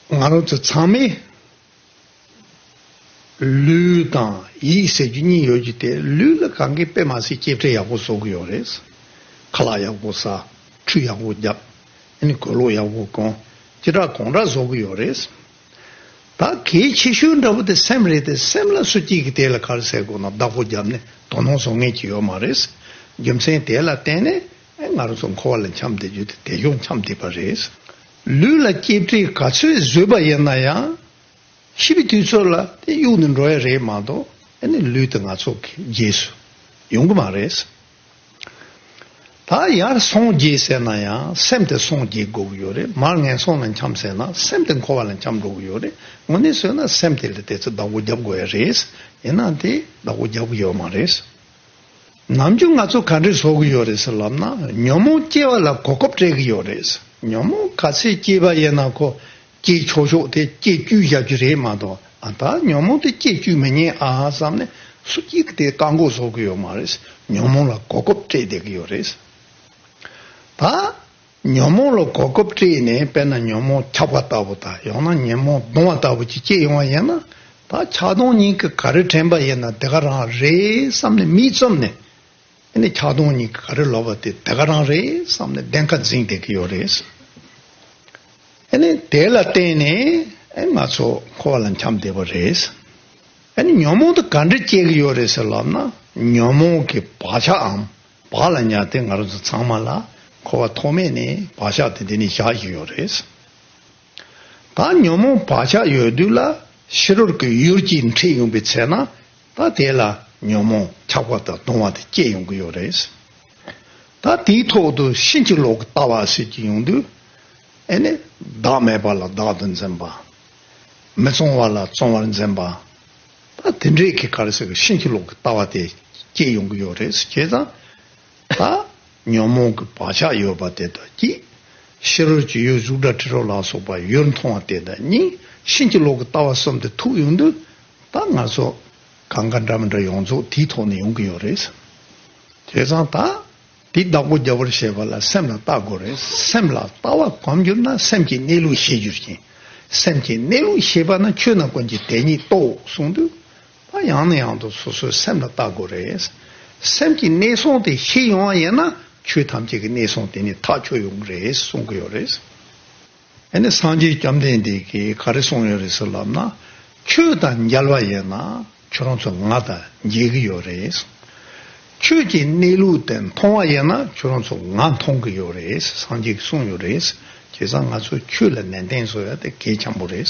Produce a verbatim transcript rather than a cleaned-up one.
ང་རང་ཚོ་ཚང་མས་ལུས་དང་ཡིད་ཟེར་རྒྱུ་གཉིས་ཡོད་རྒྱུ་དེ། ལུས་ལ་གང་གི་དཔེ་མ་སྲིད་སྐྱེལ་འདྲེན་ཡག་པོ་བཟོ་གི་ཡོད་རེད། ཁ་ལག་ཡག་པོ་ཟ། ཁྲུས་ཡག་པོ་བརྒྱབ། ཨ་ནི་གོས་ལོག་ཡག་པོ་གོན། ཅི་འདྲ་གང་འདྲ་བཟོ་གི་ཡོད་རེད། ད་གལ་ཆེ་ཤོས་འདྲ་པོ་དེ་སེམས་རེད་དེ། སེམས་ལ་སུ་གཅིག་གིས་དེ་ལ་ག་རེ་ཟེར་དགོས་ན་བདག་པོ་བརྒྱབ་ནས་དོ་སྣང་བཟོ་མཁན་ཅིག་ཡོད་མ་རེད། རྒྱུ་མཚན་དེ་ལ་བརྟེན་ནས་ཨེ་ང་རང་ཚོ་འཁོར་བ་ལ་འཁྱམས་བསྡད་རྒྱུ་དེ་དེ་ཤོག་འཁྱམས་བསྡད་པ་རེད། ལུས་ལ་སྐྱེལ་འདྲེན་ག་ཚོད་བཟོས་པ་ཡིན་ན་ཡང་། ཤི་བའི་དུས་ཚོད་ལ་དེ་གཡུག་ནས་འགྲོ་ཡ་རེད་མ་གཏོགས། ཨ་ནི་ལུས་དེ་ང་ཚོ་གི་རྗེས་སུ་ཡོང་གི་མ་རེད། ད་ཡར་སངས་རྒྱས་ཟེར་ན་ཡང་སེམས་དེ་སངས་རྒྱས་དགོས་ཀྱི་ཡོད་རེད། མར་ངན་སོང་ལ་འཁྱམས་ཟེར་ན་སེམས་དེ་འཁོར་བ་ལ་འཁྱམས་འགྲོ་གི་ཡོད་རེད། དངོས་གནས་བཟོས་ན་སེམས་དེ་ལ་དེ་ཚོ་བདག་པོ་རྒྱབ་དགོས་ཡ་རེད། ཡིན་ནའང་དེ་བདག་པོ་རྒྱབ་ཀྱི་ཡོད་མ་རེད། ནམ་རྒྱུན་ང་ཚོ་ག་འདྲས་བཟོ་གི་ཡོད་རེད་ཟེར་ལབ་ན། ཉོན་མོངས་སྐྱེ་བ་ལ་གོ་སྐབས་སྤྲད་གི་ཡོད་རེད། ཉོན་མོངས་ག་ཚད་སྐྱེས་པ་ཡིན་ན་ཁོ་སྐྱེ་ཆོག་ཆོག་དེ་སྐྱེ་བཅུག་བཞག་རྒྱུ་རེད་མ་གཏོགས། ཨ་ད་ཉོན་མོངས་དེ་སྐྱེ་བཅུག་མི་ཉན་ཨ་བསམ་ནས་སུ་གཅིག་གིས་དེ་བཀག་འགོག་བཟོ་གི་ཡོད་མ་རེད། ཉོན་མོངས་ལ་གོ་སྐབས་སྤྲད་བསྡད་གི་ཡོད་རེད། ད་ཉོན་མོངས་ལ་གོ་སྐབས་སྤྲད་ནས། དཔེར་ན་ཉོན་མོངས་ཆགས་པ་ལྟ་བུ་དང་། ཡང་ན་ཉོན་མོངས་གདུང་བ་ལྟ་བུ་ཅིག་སྐྱེ་ཡོང་བ་ཡིན་ན། ད་ཆགས་གདུང་གཉིས་ཀྱི་ག་རེ་དྲན་པ་ཡིན་ན་དེ་ག་རང་རེད་བསམ་ནས་མིག་བཙུམ་ནས། ཨ་ནི་ཆགས་གདུང་གཉིས་ཀྱི་ག་རེ་ལོག་པ་དེ་དེ་ག་རང་རེད་བསམ་ནས་བདེན་ཁ་འཛིན་བསྡད་ཀྱི་ཡོད་རེད། ཨ་ནི་དེ་ལ་བརྟེན་ནས་ཨ་ང་ཚོ་འཁོར་བ་ལ་འཁྱམས་བསྡད་པ་རེད། ཨ་ནི་ཉོན་མོངས་དེ་ག་འདྲ་སྐྱེ་གི་ཡོད་རེད་ཟེར་ལབ་ན། ཉོན་མོངས་ཀྱི་བག་ཆགས་འམ། བག་ལ་ཉལ་ཏེ་ང་རང་ཚོ་ཚང་མ་ལ་འཁོར་བ་ཐོག་མེད་ནས་བག་ཆགས་དེ་འདི་ནས་བཞག་བཞིན་ཡོད་རེད། ད་ཉོན་མོངས་བག་ཆགས་ཡོད་དུས་ལ་ཕྱི་རོལ་གྱི་ཡུལ་གྱིས་འཁྲིད་ཡོང་པའི་ཚེ་ན། ད་དེ་ལ་ཉོན་མོངས་ཆགས་པ་དང་གདུང་བ་དེ་སྐྱེ་ཡོང་གི་ཡོད་རེད། ད་དེའི་ཐོག་ཏུ་ཕྱིན་ཅི་ལོག་གི་ལྟ་བ་ཟེར་གྱི་ཡོང་དུས། ཨེ་ནི་བདག་མེད་པ་ལ་བདག་ཏུ་འཛིན་པ། མི་གཙང་བ་ལ་གཙང་བར་འཛིན་པ། ད་དེ་འདྲའི་གི་ག་རེ་ཟེར་གི་ཕྱིན་ཅི་ལོག་གི་ལྟ་བ་དེ་སྐྱེ་ཡོང་གི་ཡོད་རེད། བྱས་ཙང་ད་ཉོན་མོངས་ཀྱི་བག་ཆགས་ཡོད་པ་དེ་དང་གཅིག། ཕྱི་རོལ་གྱི་ཡུལ་གཟུགས་སྒྲ་དྲི་རོ་ལ་སོགས་པ་ཡུལ་མཐོང་བ་དེ་དང་གཉིས། ཕྱིན་ཅི་ལོག་གི་ལྟ་བ་གསུམ་དེ་ཐུག་ཡོང་དུས། ད་ང་ཚོ་གང་ག་འདྲ་མི་འདྲ་ཡོངས་རྫོགས་དེའི་ཐོག་ནས་ཡོང་གི་ཡོད་རེད། བྱས་ཙང་ད། དེ་བདག་པོ་རྒྱབ་པར་བྱེད་པ་ལ་སེམས་ལ་བལྟ་དགོས་རེད། སེམས་ལ་བལྟ་བ་གོམས་གྱུར་ན། སེམས་ཀྱི་གནས་ལུགས་ཤེས་གྱུར་ཅིང་། སེམས་ཀྱི་གནས་ལུགས་ཤེས་པ་ན། ཆོས་རྣམས་ཀུན་གྱི་དེ་ཉིད་རྟོགས། གསུངས་དུས། ད་ཡང་ནས་ཡང་དུ་སོ་སོའི་སེམས་ལ་བལྟ་དགོས་རེད། སེམས་ཀྱི་གནས་སྟངས་དེ་ཤེས་ཡོང་བ་ཡིན་ན། ཆོས་ཐམས་ཅད་ཀྱི་གནས་སྟངས་དེ་ནི་ཐག་ཆོད་ཡོང་གི་རེད་གསུང་གི་ཡོད་རེད། ཨ་ནི་སངས་རྒྱས་བཅོམ་ལྡན་འདས་ཀྱིས་ག་རེ་གསུངས་ཡོད་རེད་ཟེར་ལབ་ན། ཆོས་དང་མཇལ་བ་ཡིན་ན་ཁྱོད་རང་ཚོ་ང་དང་མཇལ་གྱི་ཡོད་རེད། ཆོས་ཀྱི་གནས་ལུགས་དེ་མཐོང་བ་ཡིན་ན་ཁྱོད་རང་ཚོ་ང་མཐོང་གི་ཡོད་རེད། སངས་རྒྱས་ཀྱིས་གསུངས་ཡོད་རེད། བྱས་ཙང་ང་ཚོས་ཆོས་ལ་ནན་ཏན་བཟོ་ཡ་དེ་གལ་ཆེན་པོ་རེད།